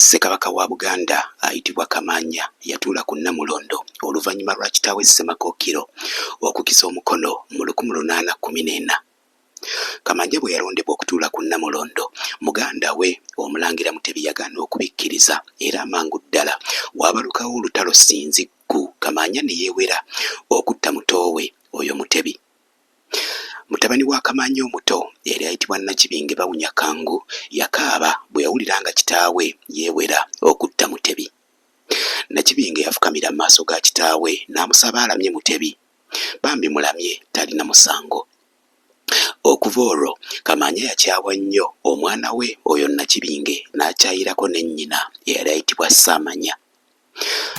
Ssekabaka wa Buganda ayitibwa Kamaanya yatuula ku Nnamulondo oluvannyuma lwa kitaawe Ssemakookiro okukisa omukono mu 1814. Kamaanya bwe yalondebwa okutuula ku Nnamulondo, muganda we Omulangira Mutebi yagaana okubikkiriza era amangu ddala waabalukawo olutalo ssinziggu Kamaanya ne yeewera okutta muto we oyo Mutebi. Mutabani wa Kamaanya omuto eyali ayitibwa Nakibinge Bawunyakangu yakaaba bwe yawulira nga kitaawe yeewera okutta Mutebi. Nakibinge yafukamira mu maaso ga kitaawe n'amusaba alamye Mutebi. Bambi mulamye talina musango. Okuva olwo Kamaanya yakyawa nnyo omwana we oyo Nakibinge n'akyayirako ne nnyina eyali ayitibwa Ssaamanya.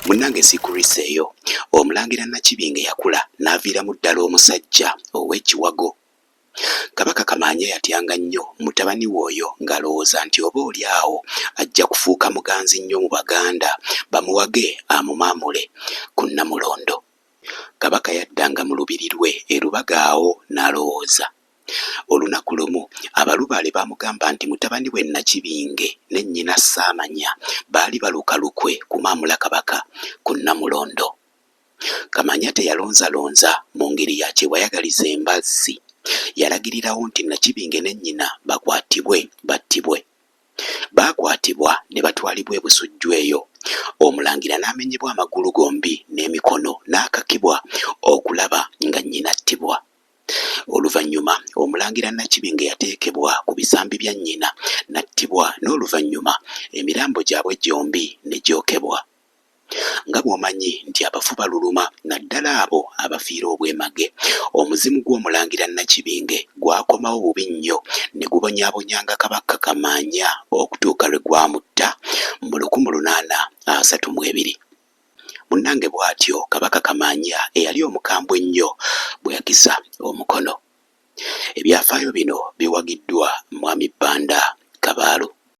Munnange siikulwiseeyo, Omulangira Nakibinge yakula n'aviiramu ddala omusajja ow'ekiwago. Kabaka Kamaanya yatyanga nnyo mutabani we oyo ng'alowooza nti oba oli awo ajja kufuuka muganzi nnyo mu Baganda bamuwage amumaamule ku Nnamulondo. Kabaka yaddanga mu lubiri lwe e Lubaga awo n'alowooza. Olunaku lumu abalubaale baamugamba nti mutabani we Nakibinge ne nnyina Ssaamanya baali baluka lukwe kumaamula Kabaka ku Nnamulondo. Kamaanya teyalonzalonza mu ngeri ya kyewayagaliza embazzi, yalagirirawo nti Nakibinge ne nnyina bakwatibwe battibwe. Baakwatibwa ne batwalibwa e Busujju eyo, Omulangira n'amenyebwa amagulu gombi n'emikono n'akakibwa okulaba nga nnyina attibwa. Oluvannyuma Omulangira Nakibinge yateekebwa ku bisambi bya nnyina n'attibwa n'oluvannyuma emirambo gyabwe gyombi ne gyokebwa. Nga bw'omanyi nti abafu baluluma naddala abo abafiira obwemage, omuzimu gw'Omulangira Nakibinge gwakomawo bubi nnyo ne gubonyaabonyanga Kabaka Kamaanya okutuuka lwe gwamutta mu 1832. Munnange bw'atyo Kabaka Kamaanya eyali omukambwe ennyo bwe yakisa omukono. Ebyafaayo bino biwagiddwa Mwami Banda Kabaalo.